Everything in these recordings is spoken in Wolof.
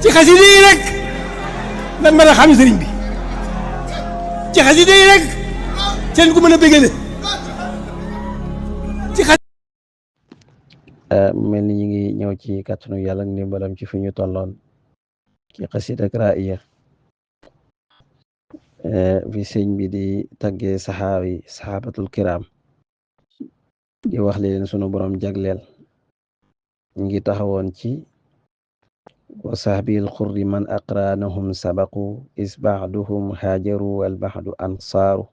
ci xasida yi rek lan mën a xam sëriñ bi ci xasida yi rek seen ku mën a bégale ci mel ni ñu ngi ñëw ci kàttanu yàlla ak ndimbalam ci fi ñu tolloon ci xasida ak raaya fi sëñ bi di taggee saxaabatul kiram di wax leen sunu borom jagleel ñu ngi taxawoon ci wa sahbil xurri man aqranahum sabaqu isbaaduhum haajaru wal baxdu ansaaru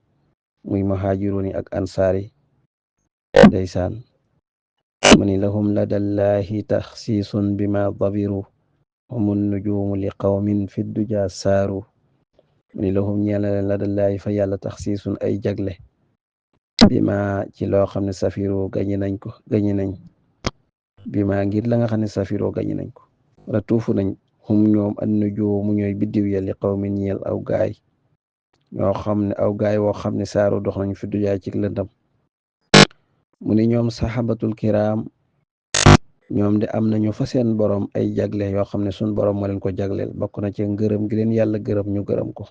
muy muhaajiruni ak ansaari ndeysaan mu ni lahum ladallahi taxsiisun bima dabiru humun nujuumu li qawmin fi duja saaru mu ni lahum ñeel na leen ladallahi fa yàlla taxsiisun ay jagle bima ci loo xam ne safiro gañi nañ ko gañi nañ bima ngir la nga xam ne safiro gañi nañ ko wala tuufu nañ hum ñoom an nujuumu ñooy biddiw ya li qawmin ñeel aw gaay ñoo xam ne aw gaay woo xam ne saaru dox nañ fi duja ci lëndam mu ni ñoom saxaabatul kiram ñoom de am nañu fa seen borom ay jagle yoo xam ne sun borom moo leen ko jagleel bokk na ca ngërëm gi leen yàlla gërëm ñu gërëm ko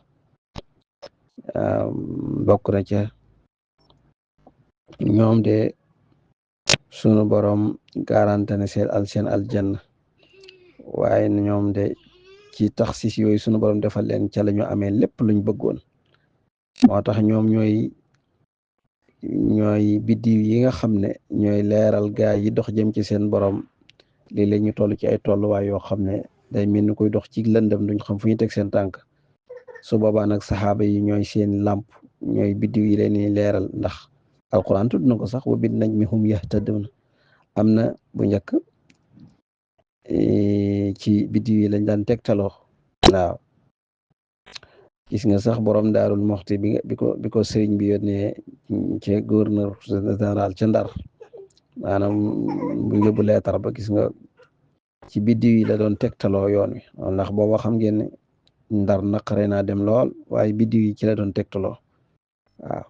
bokk na ca ñoom de sunu borom garante ne seen aljanna waaye ñoom de ci taxsis yooyu sunu borom defal leen ca la ñu amee lépp luñ bëggoon moo tax ñoom ñooy biddiw yi nga xam ne ñooy leeral gaay yi dox jëm ci seen borom léeg-léeg ñu toll ci ay tolluwaay yoo xam ne day mel ni koy dox ci lëndëm duñ xam fu ñu teg seen tànk su boobaa nag saxaaba yi ñooy seen làmp ñooy biddiw yi leen di leeral ndax alquran tudd na ko sax wa bin najmi hum yahtaduna am na bu njëkk ci biddiw yi lañ daan tegtaloo waaw gis nga sax borom daarul moxti bi ko sëriñ bi yónnee ci gouverneur général ca Ndar maanaam bu yóbbu leetar ba gis nga ci biddiw yi la doon tegtaloo yoon wi ndax booba xam ngeen ne Ndar naqare naa dem lool waaye biddiw yi ci la doon tegtaloo waaw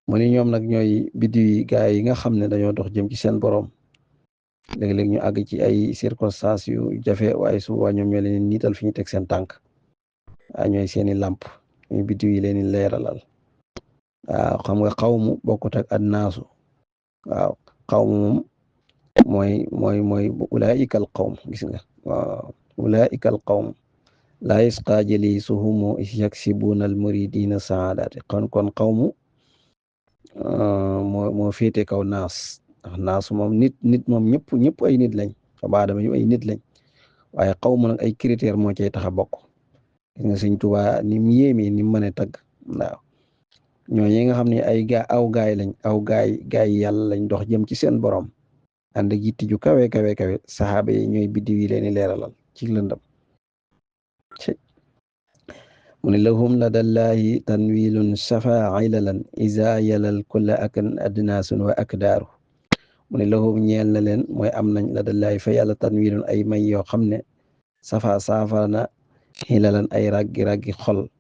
mu ni ñoom nag ñooy biddiw yi gaay yi nga xam ne dañoo dox jëm ci seen borom léeg-léeg ñu àgg ci ay circonstances yu jafe waaye su boobaa ñoom ñoo leen niital fi ñu teg seen tànk waaw ñooy seeni làmp ñooy biddiw yi leen leeralal waaw xam nga xawmu bokkut ak annaasu waaw xawmu moom mooy ulaa'ikal qawm gis nga waaw ulaa'ikal qawm laa yasqaa jaliisuhum yaksibuuna al muridiina saadaati kon xawmu moo féete kaw naas ndax naasu moom nit moom ñëpp ay nit lañ xabaadama yu ay nit lañ waaye xawmu nag ay critère moo cay tax a bokk gis nga Sëñ Tuubaa ni mu yéemee ni mu mën a tagg waaw ñooñu nga xam ne aw gaay lañ gaay yàlla lañ dox jëm ci seen borom ànd ak yitti ju kawe saxaaba yi ñooy biddiw yi leen di leeralal ci lëndam mu ne lahum ladallahi tanwilun shafa ilalan isa yalal kulla akan adnaasun wa akdaaru mu ne lahum ñeel na leen mooy am nañ ladallahi fa yàlla tanwilun ay may yoo xam ne saafara na xilalan ay raggi xol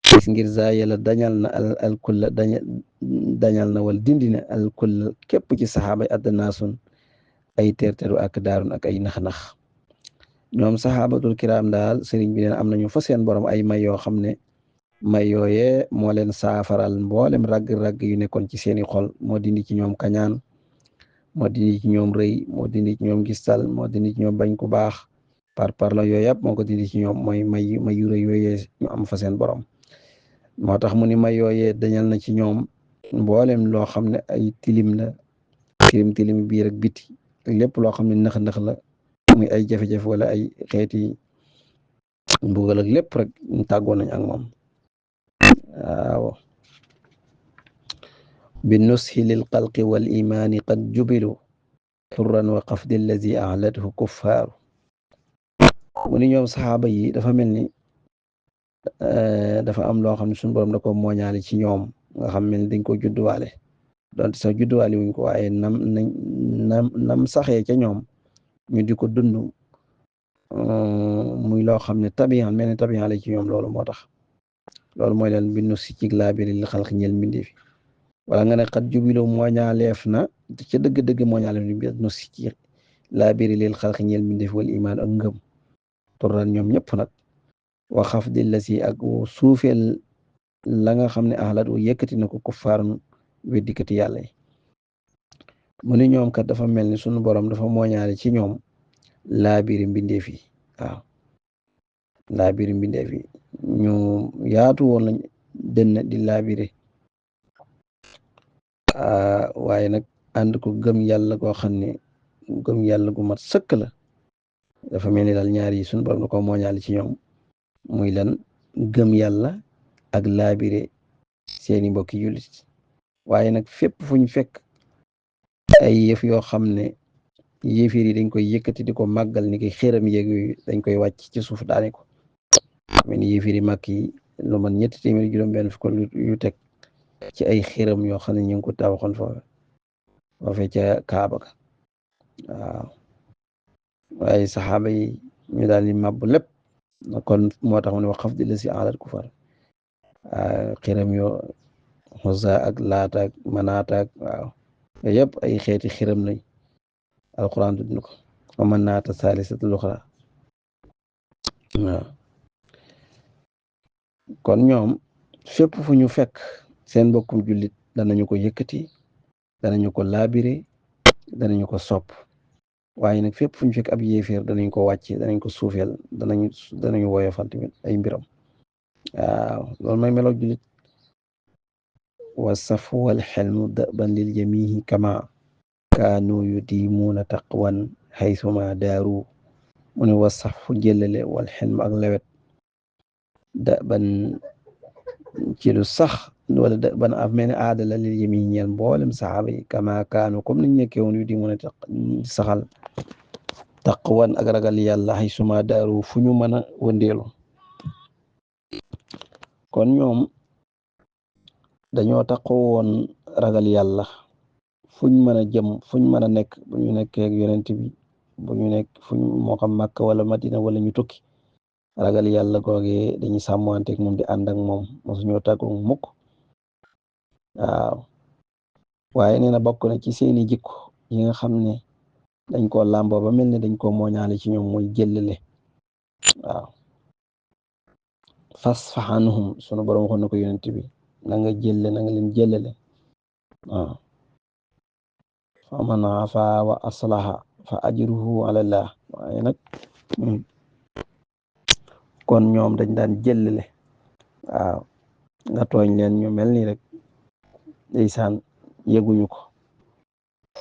gis ngir za yàlla dañal na al kulla dañal na wal dindi na al kulla képp ci saxaaba yi adnaasun ay teerteru ak daarun ak ay nax-nax ñoom saxaabatul kiram daal sëriñ bi leen am nañu fa seen borom ay may yoo xam ne may yooyee moo leen saafaral mboolem ragg-ragg yu nekkoon ci seeni xol moo dindi ci ñoom kañaan moo dindi ci ñoom rëy moo dindi ci ñoom gistal moo dindi ci ñoom bañ ku baax par la yooyu yëpp moo ko dindi ci ñoom mooy may yu rëy yooyee ñu am fa seen borom moo tax mu ni may yooyee dañal na ci ñoom mboolem loo xam ne ay tilim la tilim biir ak biti lépp loo xam ne nëx-nëx la muy ay jafe-jafe wala ay xeeti mbugal ak lépp rek ñu tàggoo nañ ak moom waaw bi nushi lil xalqi wal imaani qad jubilu turran wa qafdi allazi ahlathu kuffaaru mu ni ñoom saxaaba yi dafa mel ni dafa am loo xam ne suñu borom da ko mooñaale ci ñoom nga xam mel ni dañ ko judduwaale donte sax judduwaale wuñ ko waaye nam saxee ca ñoom ñu di ko dund muy loo xam ne tabian mel ne tabian la ci ñoom loolu moo tax loolu mooy leen bindu si ci laabiri li xalq ñel mbindi fi wala nga ne xat jubilo mooñaaleef na ca dëgg-dëgg mooñaaleef ni bindu si ci laa biri lil xalqi ñeel mbindeef wal imaan ak ngëm turan ñoom ñëpp nag wa xafdi la si ak suufeel la nga xam ne ahlat wu yëkkati na ko kuffaarun weddikati yàlla yi mu ne ñoom kat dafa mel ni sunu borom dafa mooñaale ci ñoom laabiri mbindeef yi waaw laabiri mbindeef yi ñu yaatu woon lañ dënn di laabiri waaye nag ànd ko gëm yàlla goo xam ne gëm yàlla gu mat sëkk la dafa mel ni daal ñaar yi sunu borom da ko mooñaale ci ñoom muy lan gëm yàlla ak laabire seeni mbokki jullit waaye nag fépp fu ñu fekk ay yëf yoo xam ne yëfir yi dañ koy yëkkati di ko màggal ni ki xéram yeeg yooyu dañ koy wàcc ci suuf daane ko mel ni yëfir yi màkk yi lu man 3 juróom-benn fukk yu teg ci ay xéram yoo xam ne ñu ngi ko tabaxoon foofee ca Kaaba ga waaw waaye saxaaba yi ñu daal di màbb lépp kon moo tax mu ne wax xaf di la si alal kufar xéram yoo Uzza ak Laata ak Manaata ak waaw yooyu yëpp ay xeeti xéram lañ alquran tudd na ko wa Manaata saalisatul uxraa waaw kon ñoom fépp fu ñu fekk seen mbokkum jullit danañu ko yëkkati danañu ko laabire danañu ko sopp waaye nag fépp fu ñu fekk ab yéeféer danañ ko wàcce danañ ko suufeel danañu woyofal tamit ay mbiram waaw loolu mooy meloog jullit wa safu wal xelmu daban lil jamihi kama kaanu yudimuuna taqwan xaysuma daaru mu ne wa safu jëlale wal xelmu ak lewet daban ci lu sax wala daban af mel ne aada la lil jamihi ñeel mboolem saxaaba yi kama kaanu comme niñ nekkee woon yudimuuna saxal taqwan ak ragal yàlla xaysuma daaru fu ñu mën a wëndeelu kon ñoom dañoo taxoo woon ragal yàlla fuñ mën a jëm fuñ mën a nekk bu ñu nekkee ak yonent bi bu ñu nekk fuñ moo xam Makka wala Madina wala ñu tukki ragal yàlla googee dañuy sàmmanteeg moom di ànd ak moom mosuñoo tàggoo mukk waaw waaye nee na bokk na ci seeni jikko yi nga xam ne dañ koo làmboo ba mel ne dañ koo mooñaale ci ñoom mooy jëllale waaw fasfax anhum sunu borom waxoon na ko yonent bi na nga leen jëllale waaw fa man afa wa aslaha fa ajruhu ala Allah waaye nag kon ñoom dañ daan jëllale waaw nga tooñ leen ñu mel ni rek ndeysaan yëguñu ko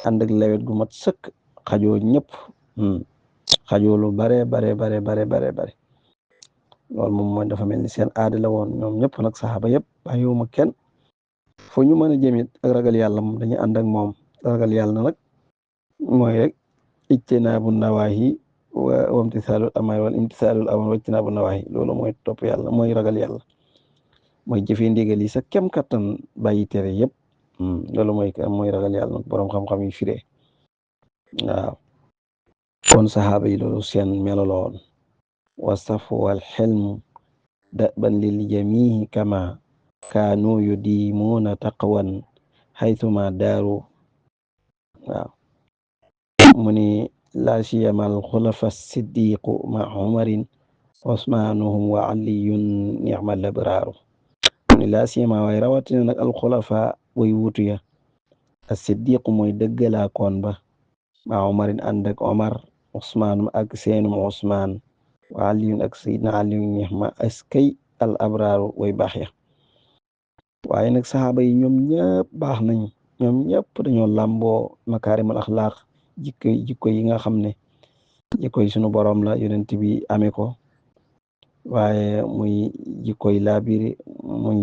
ànd ak lewet gu mat sëkk xajoo ñëpp xajoo lu bare loolu moom mooy dafa mel ni seen aada la woon ñoom ñëpp nag saxaaba yëpp bàyyiwuma kenn fu ñu mën a jëmit ak ragal yàlla moom dañuy ànd ak moom ragal yàlla nag mooy rek ijtinaabu nawaahi wa imtisaalul amri wal imtisaalul amri wa ijtinaabu nawaahi loolu mooy topp yàlla mooy ragal yàlla mooy jëfee ndigal yi sa kem kattan bàyyi tere yëpp loolu mooy ragal yàlla nag boroom xam-xam yi firee waaw kon saxaaba yi loolu seen melo la woon wasafu wal xelmu daban lil jamihi kama kaanu yudimuuna taqwan xaytuma daaru waaw mu ni laa siyama al xulafa siddiqu ma umarin osmaanuhum wa aliyun nicmal abraaru mu ni laa siyama waaye rawatina nag al xulafa way wutu ya as siddiqu mooy dëggalaa koon ba ma umarin ànd ak omar osmaan ak seenum osmaan wa aliyun ak sayidna aliyun nicma askay al abraaru way baax ya waaye nag saxaaba yi ñoom ñëpp baax nañ ñoom ñëpp dañoo làmboo makaarimal axlaaq jikko yi nga xam ne jikko yi sunu borom la yonent bi amee ko waaye muy jikko yi laabiri muy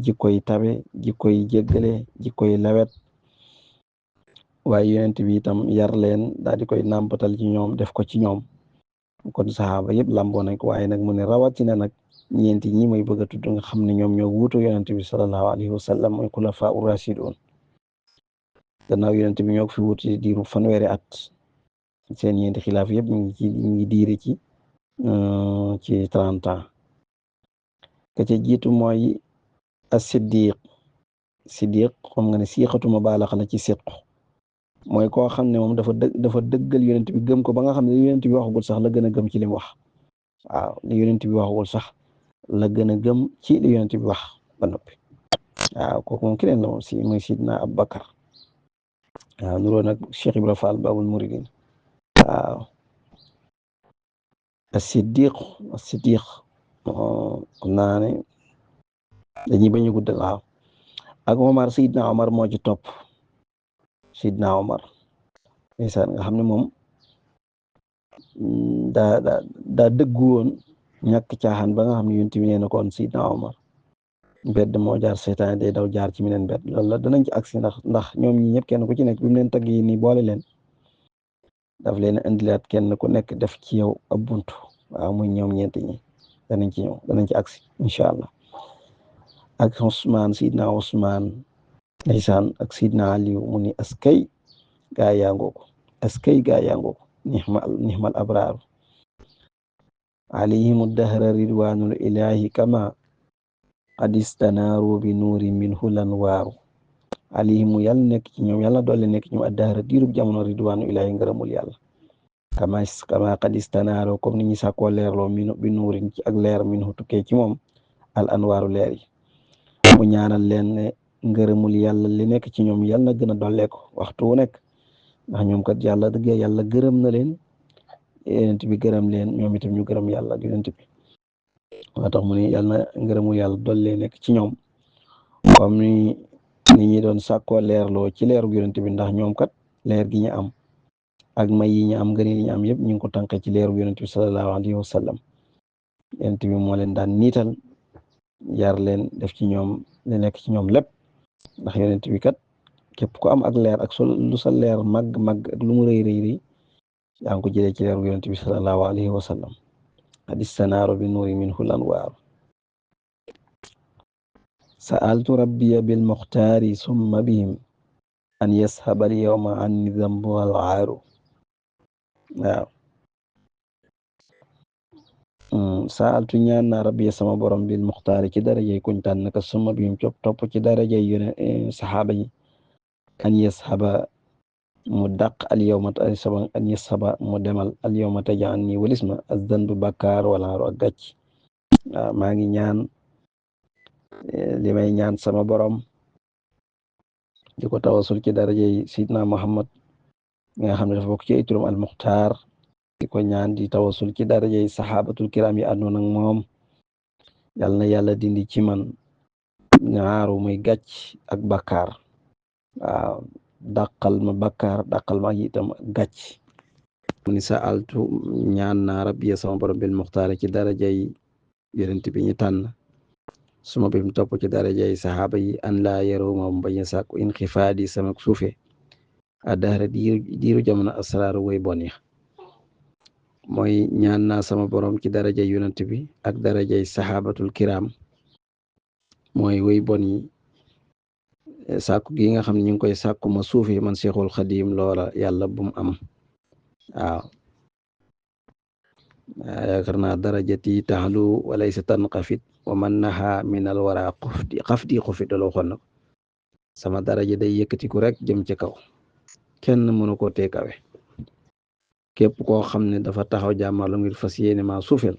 jikko yi tabe jikko yi jéggale jikko yi lawet waaye yonent bi itam yar leen daal di koy nàmpatal ci ñoom def ko ci ñoom kon saxaaba yëpp làmboo nañ ko waaye nag mu ne rawatina nag ñeenti ñi mooy bëgg a tudd nga xam ne ñoom ñoo wuutu yonent bi sallallahu alayhi wa sallam mooy xulafaa u rashidun gannaaw yonent bi ñoo ko fi wuutu diiru 1 at seen ñeenti xilaaf yëpp ñu ngi diire ci 30 ans ka ca jiitu mooy as siddiq xam nga ne siixatu mubaalaxa la ci sidq mooy koo xam ne moom dafa dëggal yonent bi gëm ko ba nga xam ne li yonent bi waxagul sax la gën a gëm ci li mu wax waaw li yonent bi waxagul sax la gën a gëm ci li yonent bi wax ba noppi waaw kooku moom keneen la moom si mooy Sidna Abubakar waaw nuroo nag Cheikh Ibra Fall Babul Muridin waaw as-Siddiq xam naa ne dañuy bañ a guddal waaw ak Omar Sidna Omar moo ci topp Sidna Omar ndeysaan nga xam ne moom daa dëggu woon ñàkk caaxaan ba nga xam ne yonent bi nee na koon Sidna Omar mbedd moo jaar seytaane day daw jaar ci meneen mbedd loolu la danañ ci agsi ndax ñoom ñi ñëpp kenn ku ci nekk bi mu leen tagg yi nii boole leen daf leen indilaat kenn ku nekk def ci yow ab buntu waaw muy ñoom ñeent ñi danañ ci ñëw danañ ci agsi incha allah ak Ousmane Sidna Ousmane ndeysaan ak Sidna Aliou mu ni askay gaa yaangoo ko askay gaa yaangoo ko nixmal abraaru alayhimu dahra ridwanul ilahi kama adistanaaru bi nuuri minhu lan waaru alayhimu yàlla nekk ci ñoom yàlla doole nekk ci ñoom addahra diirub jamono ridwanu ilahi ngërëmul yàlla kama qadistanaaru comme ni ñu sàkkoo leerloo bi nuurin ci ak leer minhu tukkee ci moom al anwaaru leer yi mu ñaanal leen ne ngërëmul yàlla li nekk ci ñoom yàlla na gën a dollee ko waxtu wu nekk ndax ñoom kat yàlla dëgg yàlla gërëm na leen yonent bi gërëm leen ñoom itam ñu gërëm yàlla ak yonent bi moo tax mu ne yàlla na ngërëmul yàlla dollee nekk ci ñoom comme ni ñi doon sàkkoo leerloo ci leeru yonent bi ndax ñoom kat leer gi ñu am ak may yi ñu am ngëneel yi ñu am yëpp ñu ngi ko tànqee ci leeru yonent bi sallallahu alayhi wa sallam yonent bi moo leen daan niital yar leen def ci ñoom li nekk ci ñoom lépp ndax yonent bi kat képp ku am ak leer ak lu sa leer màgg ak lu mu rëy yaa ngi ko jëlee ci leeru yonent bi sallallahu alayhi wa sallam adistanaaru bi nuuri minhu lan waaru sa'altu rabbiya bil muxtaari summa bihim an yashaba al yawma anni dambu wal aaru waaw sa'altu ñaan naa rabbiya sama borom bil muxtaari ci darajay kuñ tànn ka summa bihim topp ci darajay saxaaba yi an yashaba mu dàq al yawma an yashaba mu demal al yawma tajaan ni walis ma az danbu bàkkaar wal aaru ak gàcc waaw maa ngi ñaan li may ñaan sama borom di ko tawasul ci darajay sidna Muhammad nga xam ne dafa bokk ci ay turam al muxtaar di ko ñaan di tawasul ci darajay saxaabatul kiram yi àndoon ak moom yal na yàlla dindi ci man ñaaru muy gàcc ak bàkkaar waaw dàqal ma bàkkaar dàqal ma itam gàcc mu ni sa'altu ñaan naa rabbiya sama borom bil muxtaar ci darajay yonent bi ñu tànn suma bi mu topp ci darajay saxaaba yi an laa yaru moom bañ a sàkku inxifaadi sama suufe a dahra diiru jamono asraaru way bon ya mooy ñaan naa sama borom ci darajay yonent bi ak darajay saxaabatul kiram mooy way bon yi sàkku gi nga xam ne ñu ngi koy sàkku ma suufe man Seexul Xadim loola yàlla bu mu am waaw yaakaar naa darajati taxlu walaysa tanqafit wa man naha min al wara xafdi xufit la waxoon na ko sama daraja day yëkkatiku rek jëm ci kaw kenn mënu ko tee kawe képp koo xam ne dafa taxaw jàmmarlu ngir fas yéene ma suufel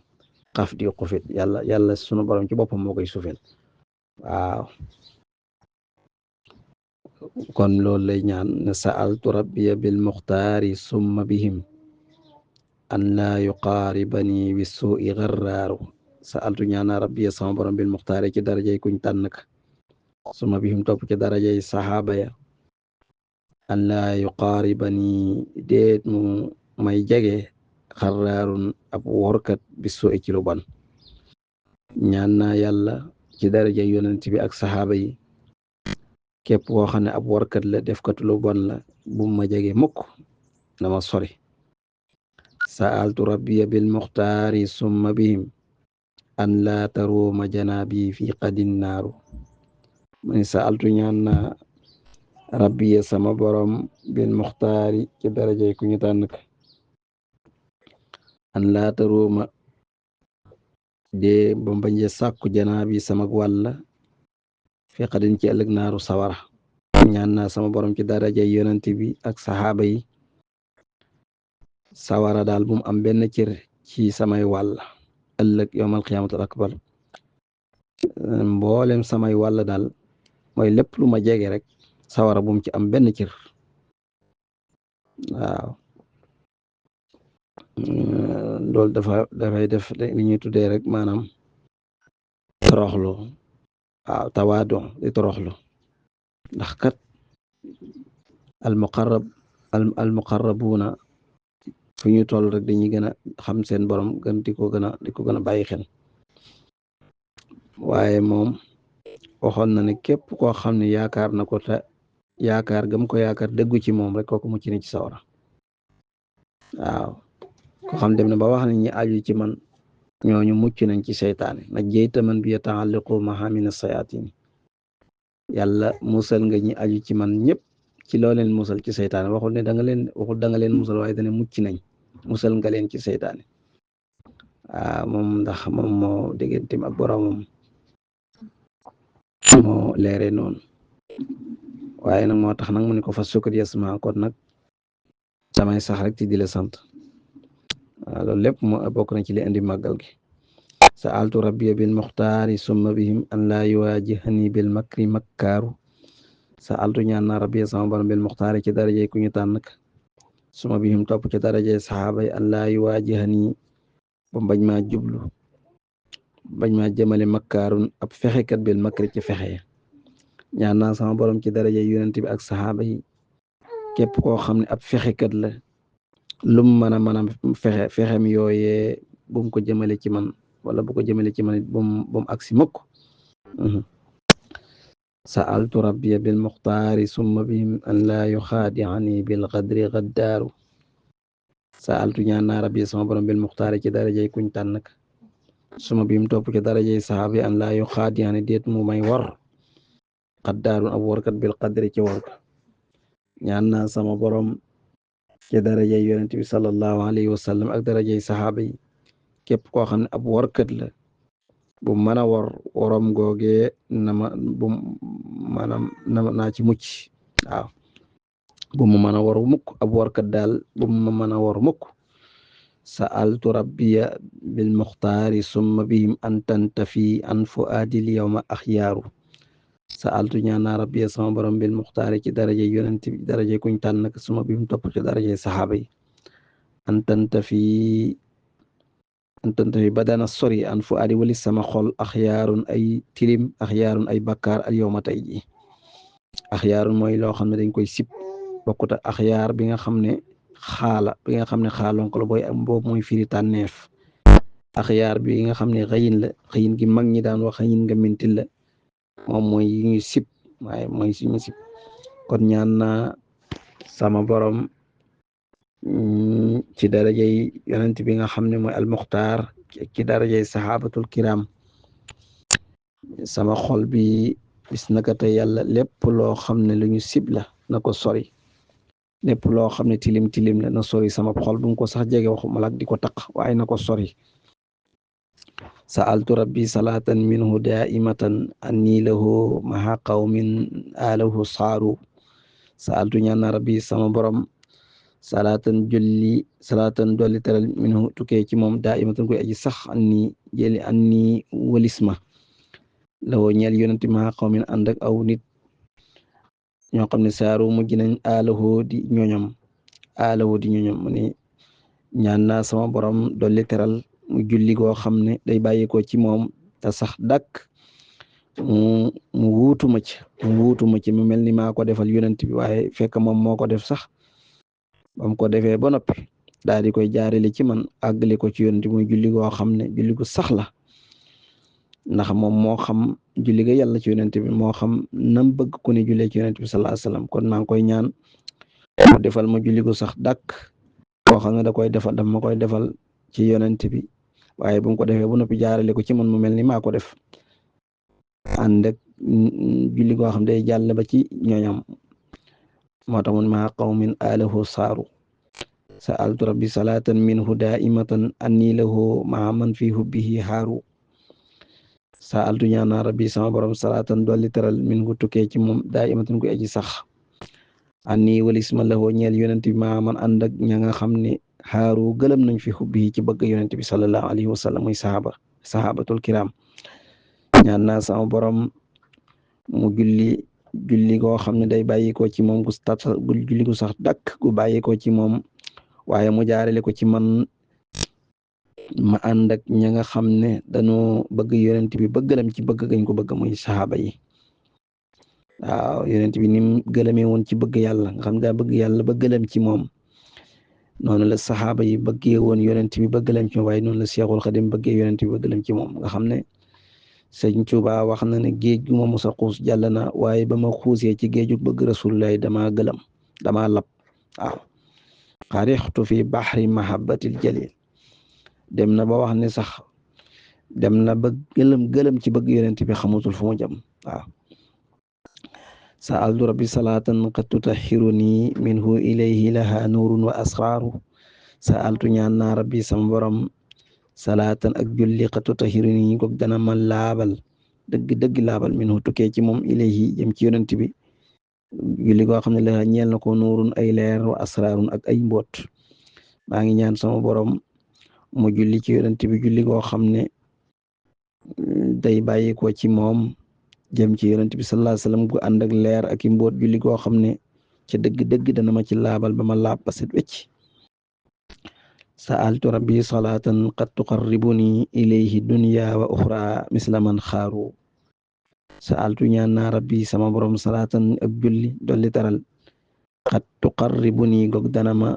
xafdi xufit yàlla sunu borom ci boppam moo koy suufel waaw kon loolu lay ñaan ne sa'altu rabbiya bil muxtaari summa bihim an laa yuqaaribani bi suu'i garraaru sa'altu ñaana rabbiya sama borom bil muxtaari ci darajay kuñ tànn ka summa bihim topp ci darajay saxaaba ya an laa yuqaaribani déet mu may jege xarraarun ab workat bi suu'i ci lu bon ñaan naa yàlla ci darajay yonent bi ak saxaaba yi képp koo xam ne ab workat la defkatu lu bon la bu ma jege mukk na ma sori sa'altu rabbiya bil muxtaari summa bihim an laa taruuma janaabi fi qadin naaru mu ni sa'altu ñaan na rabbiya sama borom bil muxtaari ci darajay ku ñu tànn ka an laa taruuma de ba mbañe sàkku janaabi sama wàlla fi qadin ci ëllëg naaru sawara ñaan naa sama borom ci daraja yonent bi ak saxaaba yi sawara daal bu mu am benn cër ci samay wàll ëllëg yowmal xiyaamatul akbar mboolem samay wàll daal mooy lépp lu ma jege rek sawara bu mu ci am benn cër waaw loolu dafay def li ñuy tuddee rek maanaam toroxlu waaw tawaadu di toroxlu ndax kat al muqarrabuuna fu ñu toll rek dañuy gën a xam seen borom gën di ko gën a bàyyi xel waaye moom waxoon na ne képp koo xam ne yaakaar na ko te yaakaar gëm ko yaakaar dëggu ci moom rek kooku mucc na ci sawara waaw ko xam dem na ba wax ne ñi aju ci man ñooñu mucc nañ ci seytaane na jeyta man bi yata'allaqu maha min as-sayatin yàlla musal nga ñi aju ci man ñëpp ci loo leen musal ci seytaane waxul da nga leen musal waaye dana mucc nañ musal nga leen ci seytaane waaw moom ndax moom moo digganteem ak boromam moo leere noonu waaye nag moo tax nag mu ne ko fa sukkur yasma kon nag samay sax rek ci di la sant waaw loolu lépp moo bokk na ci li indi màggal gi sa'altu rabbiya bil muxtaari summa bihim an laa yuwaajihani bil makri makkaaru sa'altu ñaan naa rabbiya sama borom bil muxtaari ci darajey ku ñu tànn summa bihim topp ci darajey saxaaba yi an laa yuwaajihani ba bañ maa jublu bañ maa jëmale makkaarun ab fexekat bil makri ci fexe ñaan naa sama borom ci darajey yonent bi ak saxaaba yi képp koo xam ne ab fexekat la lum mën a fexem yooyee bu mu ko jëmale ci man wala bu ko jëmale ci man it bu mu agsi mukk sa'altu rabbiya bil muxtaari summa bihim an laa yuxaadi'ani bil qadri gaddaaru sa'altu ñaan naa rabbiya sama borom bil muxtaari ci darajey kuñ tànn summa bihim topp ci darajey saxaaba yi an laa yuxaadi'ani déet mu may war gaddaaru ab warkat bil qadri ci war ñaan naa sama borom ci darajey yonent bi sallallahu alayhi wa sallam ak darajey saxaaba yi képp koo xam ne ab warkat la bu mën a warom googee naa ci mucc waaw bu mu mën a war mukk ab warkat daal bu mu mën a war mukk sa'altu rabbiya bil muxtaari summa bihim an tantafi an fuaadil yawma axyaaru sa'altu ñaan naa rabbiya sama borom bil muxtaari ci daraje yonent bi daraje kuñ tànn nag summa bihim topp ci daraje saxaaba yi an tantafi ba dana sori an fu aadi wali sama xol axyaarun ay tilim axyaarun ay bakkaar al yawma tey ji axyaarun mooy loo xam ne dañ koy sib bokkut ak axyaar bi nga xam ne xaalonko la boobu mooy firi tànneef axyaar bi nga xam ne xëyin la xëyin gi mag ñi daan wax xëyin nga mintil la moom mooy yi ñu sib waaye mooy suñu sib kon ñaan naa sama borom ci darajey yonent bi nga xam ne mooy almuxtaar ci darajey saxaabatul kiram sama xol bi bis naka te yàlla lépp loo xam ne lu ñu sib la na ko sori lépp loo xam ne tilim la na sori sama xol bu mu ko sax jege waxuma la di ko taq waaye na ko sori sa'altu rabbi salaatan minhu daa'imatan anni lahu maha qawmin alahu saaru sa'altu ñaan na rabbi sama borom salaatan dolli teral minhu tukkee ci moom daa'imatan koy aji sax anni walisma lawoo ñeel yonenti maha qawmin ànd ak aw nit ñoo xam ne saaru mujj nañ alahu di ñoñom mu ne ñaan naa sama borom dolli teral mu julli goo xam ne day bàyyikoo ci moom te sax dàkk mu wuutuma ci mu mel ni maa ko defal yonent bi waaye fekk moom moo ko def sax bam ko defee ba noppi daal di koy jaarale ci man àggale ko ci yonent bi muy julli goo xam ne julli gu sax la ndax moom moo xam julli ga yàlla ci yonent bi moo xam nam bëgg ku ne jullee ci yonent bi sallallahu alayhi wasallam kon maa ngi koy ñaan mu defal ma julli gu sax dàkk koo xam ne daf ma koy defal ci yonent bi waaye bu mu ko defee bu noppi jaarale ko ci man mu mel ni maa ko def ànd ak julli goo xam day jàll ba ci ñooñam moo tax mun maa qawmin alahu saaru sa'altu rabbi salaatan minhu daa'imatan anni lahu maa man fi hubbihi haaru sa'altu ñaan naa rabbi sama borom salaatan dolli teral minhu tukkee ci moom daa'imatan ku aji sax anni walis ma lahoo ñeel yonent bi maa man ànd ak ña nga xam ne xaaru gëlëm nañ fi xubbi ci bëgg yonent bi sallallahu alayhi wa sallam muy sahabatul kiram ñaan naa sama borom mu julli goo xam ne day bàyyikoo ci moom julli gu sax dakk gu bàyyikoo ci moom waaye mu jaarale ko ci man ma ànd ak ña nga xam ne dañoo bëgg yonent bi ba gëlëm ci bëgg gañ ko bëgg muy saxaaba yi waaw yonent bi nim gëlëmee woon ci bëgg yàlla nga xam daa bëgg yàlla ba gëlëm ci moom noonu la saxaaba yi bëggee woon yonent bi ba gëlëm ci moom waaye noonu la Seexul Xadim bëggee yonent bi ba gëlëm ci moom nga xam ne Sëñ Tuubaa wax na ne géej gu ma mos a xuus jàll na waaye ba ma xuusee ci géeju bëgg Rasulullaay damaa gëlëm damaa lab waaw xarixtu fi baxri mahabbatil jalil dem na ba wax ne sax dem na ba gëlëm ci bëgg yonent bi xamutul fu mu jëm waaw sa'altu rabbi salaatan qad tutahhiruni minhu ilayhi laha nuurun wa asraaru sa'altu ñaan naa rabbi sama borom salaatan ak julli qad tutahhiruni goog dana ma laabal dëgg laabal minhu tukkee ci moom ilayhi jëm ci yonent bi julli goo xam ne la ñeel na ko nuurun ay leer wa asraarun ak ay mboot maa ngi ñaan sama borom mu julli ci yonent bi julli goo xam ne day bàyyi ko ci moom jëm ci yonent bi sallallahu alayhi wasallam gu ànd ak leer ak i mboot julli goo xam ne ca dëgg dana ma ci laabal ba ma laab ba set wecc sa'altu rabbi salatan qad tuqarribuni ilayhi dunya wa ukhra misla man xaaru sa'altu ñaan naa rabbi sama borom salatan ak julli dolli taral qad tuqarribuni goog dana ma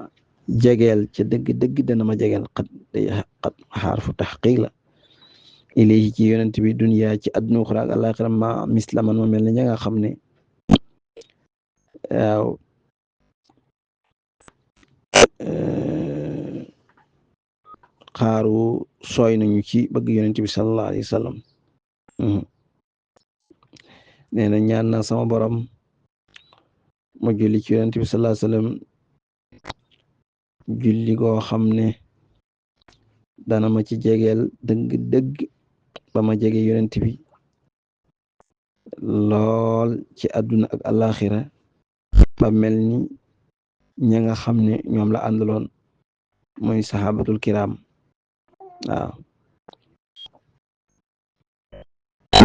jegeel ca dëgg dana ma jegeel qad xarfu taxqiq la ilayhi ci yonent bi dunya ci àdduna uxra ak àllaaxira ma misla man ma mel ne ña nga xam ne waaw xaaru sooy nañu ci bëgg yonent bi sallallahu alayhi wa sallam nee na ñaan na sama borom mu julli ci yonent bi sallallahu alayhi wa sallam julli goo xam ne dana ma ci jegeel dëgg ba ma jege yonent bi lool ci àdduna ak àllaaxira ba mel ni ña nga xam ne ñoom la àndaloon mooy sahabatul kiram waaw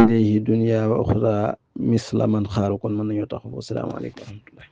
ilayhi dunya wa uxra misla man xaaru kon mën nañoo tax assalaamu aleykum wa rahmatullah